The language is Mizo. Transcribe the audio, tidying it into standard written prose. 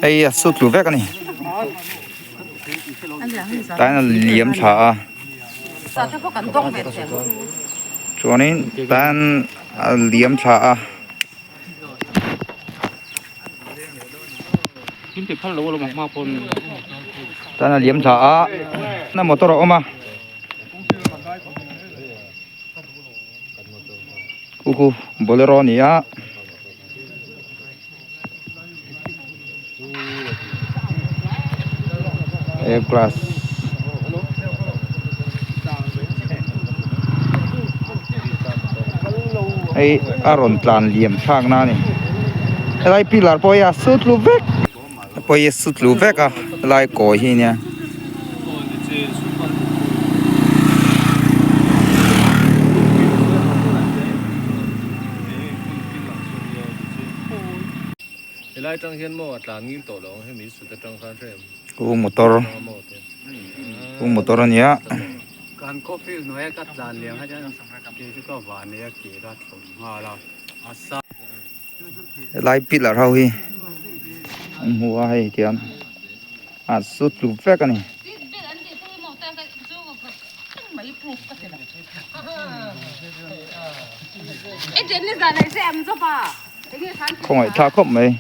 Hei a su tlu vek a ni tlaiin a liam thla a chuanin tlaiin a liam thla a. Tlaiin a liam thla a na motor a awm a. Khu khu bolero a ni a. A class hei a rawn tlan liam thlak na a ni helai pillar pawh hi a sut tlu vek pawh hi a sut tlu vek a helai kawi hi nia. Helai atang hian maw a tlan ngil tawh lo ang hemi sut atang khan hre em? Khu motor khu motor a nia. Kan khawpui hnuaia ka tlan liam kha chuan kei chu ka van nei a ke ka thlawm nghal a a sa. Helai pillar ho hi an hmu a hei tiang a sut tlu vek a ni. Khawngaih thlak khawp mai.